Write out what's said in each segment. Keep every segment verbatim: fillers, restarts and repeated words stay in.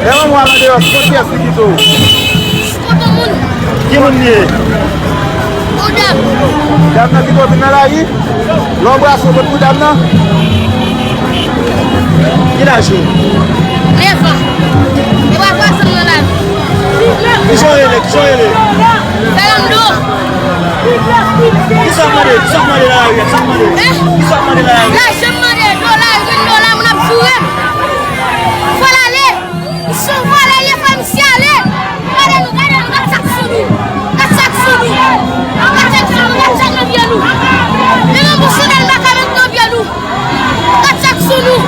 Lè manman w al andeyò, ki kote pyès li kite w? Kote moun? Ki moun li ye? Yon dam. Dam nan kite w vin nan lari? Lè w brase w pot pou dam nan? Ki laj ou? Nèf an. E pa fwa sa m nan lari. Kijan w rele? Kijan w rele? Fernando. Kisa w ap mande? Kisa w ap mande nan lari a? Kisa w ap mande? Hein? Kisa w ap mande nan lari a? Lajan m mande, dola, yen dola, moun ap joure m. Fò l ale. Misye vòlè, li fè misye ale. Gade nou, gade nou, gad sa k sou nou. Gad sa k sou nou. Gad sa k sou nou, gad sa k nan pye nou. Menm yon bout chandèl m pa ka met nan pye nou. Gad sa k sou nou.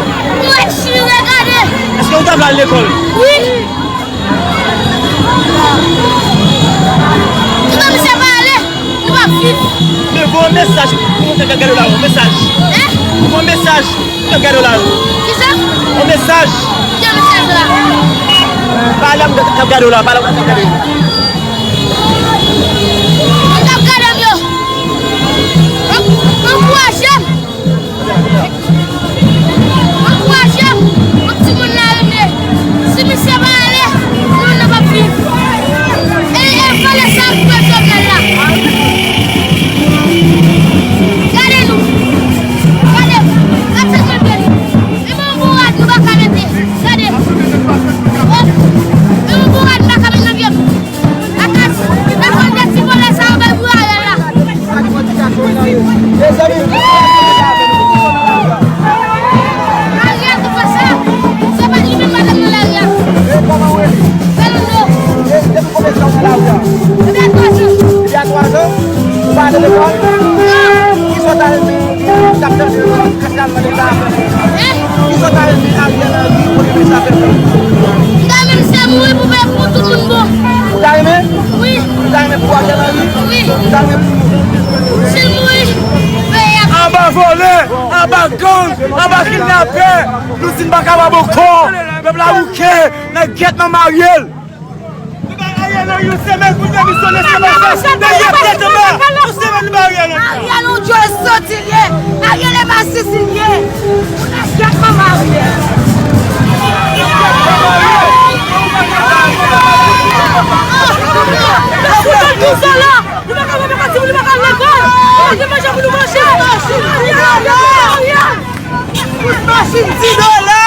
Nou rechire, gade. Èske w ta pral lekòl? Wi. Kouman misye pa ale? Nou ap viv. Men voye yon mesaj pou moun k ap gade w la, yon mesaj. Hein? Yon mesaj pou moun k ap gade w la. Kisa? Yon mesaj. Ki mesaj la? Pale a moun k ap gade w la, pale a moun k ap gade w. Moun k ap gade m yo. An-, ankouraje m. Ankouraje m, yon timoun la rete. Si misye pa ale, nou, nou p ap viv. E, e vòlè sa k pran Jovenel la. Gade nou. Gade. Gad sa k nan pye nou. Menm yon bourad nou pa ka mete. Gade. Menm yon bourad nou pa ka mete nan pye m. Akas, e konn de ti vòlè sa yo bay pou Ariel la. Mezanmi, Ariel ki fè sa. Se pa li menm madanm nan lari a. Fernando. Depi konbyen tan w nan lari a? Depi a twa zan. Depi a twa zan? Ou pa ale lekòl? Non. Kisa w ta renmen? Ou t ap tande Ariel mande sa? Hein? Kisa w ta renmen Ariel Henry premye minis la fè pou ou? M ta renmen misye mouri pou, pou tout moun bon. Ou ta renmen? Wi. Ou ta renmen pou Ariel Henry? Wi. Ou ta renmen pou nou? Si l mouri, peyi a. Aba vòlè, aba gang, aba kidnapè. Nou di n pa kapab ankò. Pèp la bouke, nèg gèt nan Ariel. Nou bay Ariel Henry yon semèn pou l demisyone, semèn sa, dènye tèt anba. Yon semèn nou bay Ariel Henry. Ariel yon djòl soti l ye. Ariel e masis li ye. Gèt manman Ariel. Ou nan douz an la. Nou pa ka, nou pa ka di, nou pa ka al lekòl. Nou pa gen manje pou nou manje. Ariel, Ariel. Kout machin di dola.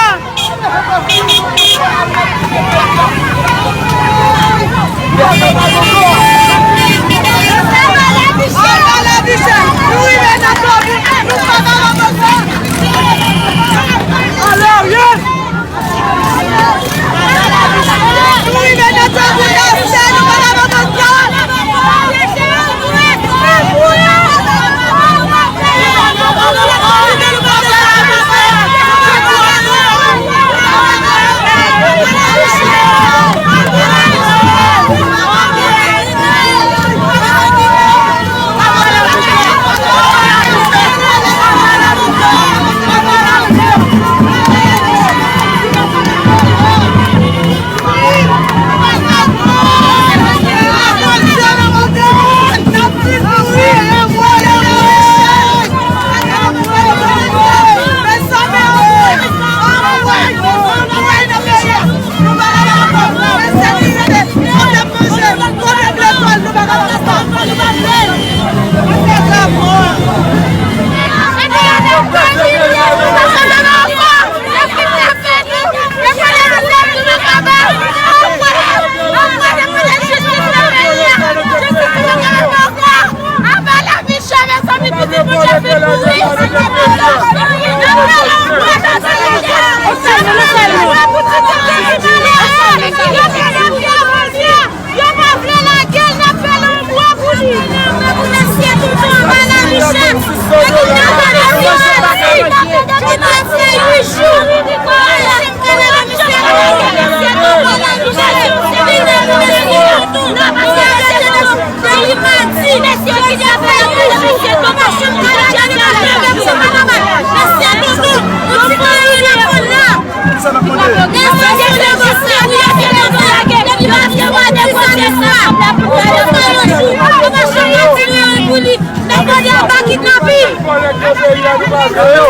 Vòlè ke peyi a nou pa vle yo.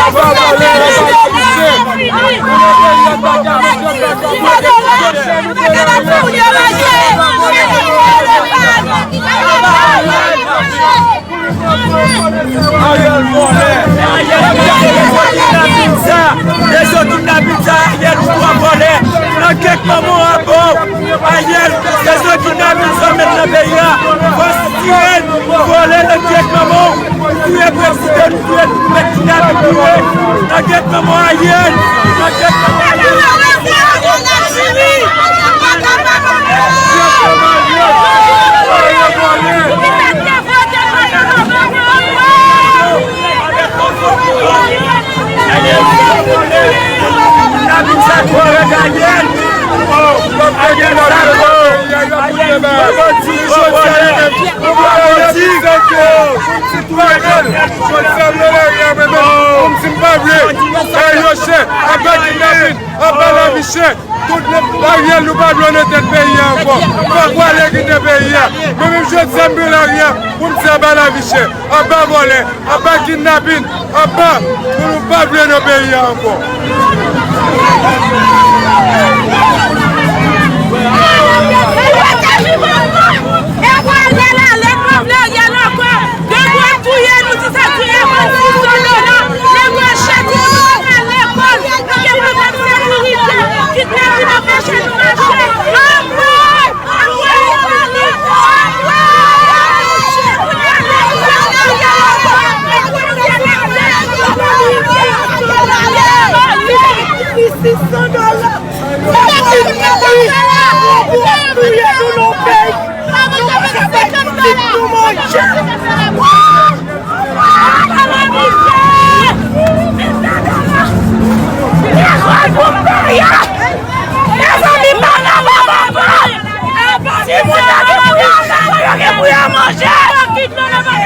Aba vòlè, aba la misye. Pou le peyi a pa ka mache, pa ka mache. Ariel vòlè. Ariel vòlè. Sa, e sou kidnapin sa, Ariel ou twa vòlè. Nan kèk manman a bon. Ariel, se zòn kidnapin sa w met nan peyi a. Fò w tire l, vòlè nan kèk manman w. Touye prezidan, touye tout nèg kidnapin touye. Nan kèk manman w Ariel. Nan kèk manman w Ariel. Anba lavi chè. Tout nèg Ariel, nou pa dwe nan tèt peyi a ankò. Fòk vòlè kite peyi a. Men menm jodi a m pran lari a pou m di anba lavi chè, anba vòlè, anba kidnapin, anba pou nou pa vle nan peyi a ankò. Nèg yo ap touye nou, di sa touye bann six cents dola. Nèg yo ap chèke nou, nou pa ka al lekòl. Nou gen pwoblèm sekirite. Kidnapin anpeche nou mache. Anmwey! Anmwey! Anmwey! Six cents dola. Sa ki touye nou nan peyi.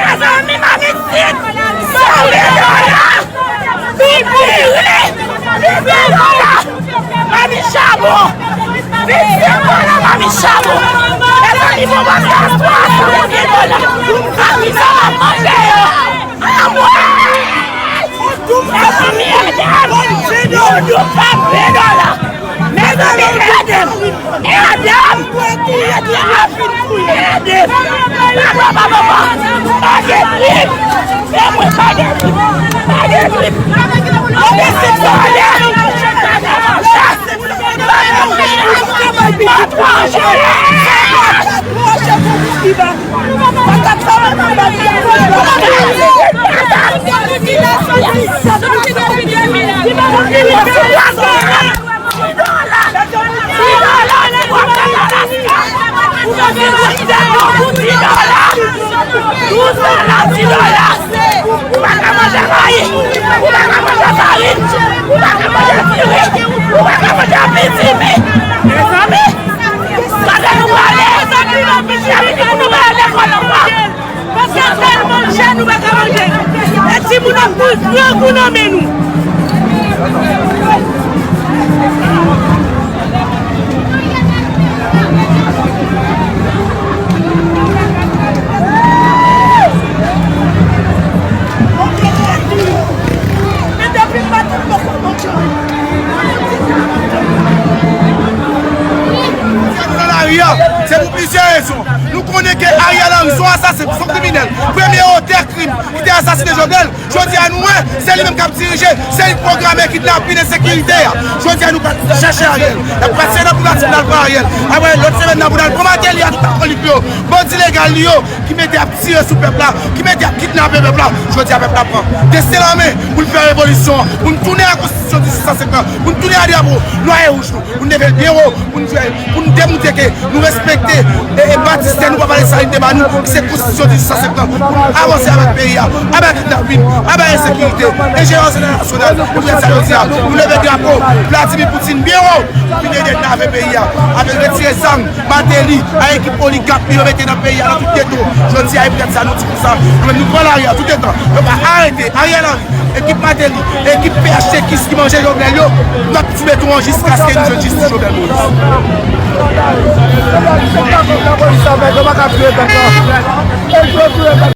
Mezanmi, mamisit, san mil dola. Pipi ri! Pipi ri! Mami chabon! Pipi ri la, mami chabon! Mezanmi, bon, bon, sa, sa, sa, mami chabon! Mami chabon, manje yo! Anmwey! Mezanmi, ede m! Yon douz pa ven dola! Mezanmi, ede m! Ede m! Ede m! Papa, papa, papa! Pa gen trip! Se mwen, pa gen trip! Pa gen trip! Mwen te sik vòlè! Papa, manje! Papa, manje! Ou pa ka manje mayi, ou pa ka manje farin, ou pa ka manje diri, ou pa ka manje pitimi. Mezanmi, kote nou prale? Mezanmi, nou prale lekòl ankò. Paske tèlman jèn nou pa ka manje. E timoun ap mouri grangou nan men nou. Men depi m pa t poko manje. Sa nou nan lari a, se pou plizyè rezon. Nou konnen ke Ariel Henry se yon asasen, se yon kriminèl. Premye otè krim ki te asasinen Jovenel, jodi a nou wè, se li menm k ap dirije, se li k pwograme kidnapin, ensekirite a. Jodi a nou pral chèche Ariel. N ap pase nan primatif n al pran Ariel. Apre lòt semèn nan pou n al pran Martelly ak tout akolit li yo, bandi legal li yo, ki mete ap tire sou pèp la, ki mete ap kidnape pèp la. Jodi a pèp la pran desten l an men pou l fè revolisyon an, pou n tounen a konstitisyon dizuit san senkant, pou n tounen a drapo nwa e wouj nou, pou n leve l byen wo, pou n jwe, pou n demontre ke nou respekte e, e batistè nou, papa Desalin te ba nou, ki se konstitisyon dizuit san senkant, pou n avanse avèk peyi a, aba kidnapin, aba ensekirite, enjeryans entènasyonal, pou fè sa jodi a, pou leve drapo Vladimir Poutine byen wo, pou vin ede n lave peyi a, avèk retire zam, Martelly, a ekip oligak li yo mete nan peyi a, nan tout geto. Jodi a, e poutèt sa nou di konsa, nou menm nou pran lari a toutotan yo pa arete Ariel Henry, ekip Martelly, ekip P H T X ki manje Jovenel yo, n ap tire tou an jiskaske nou jwenn jistis Jovenel Moïse.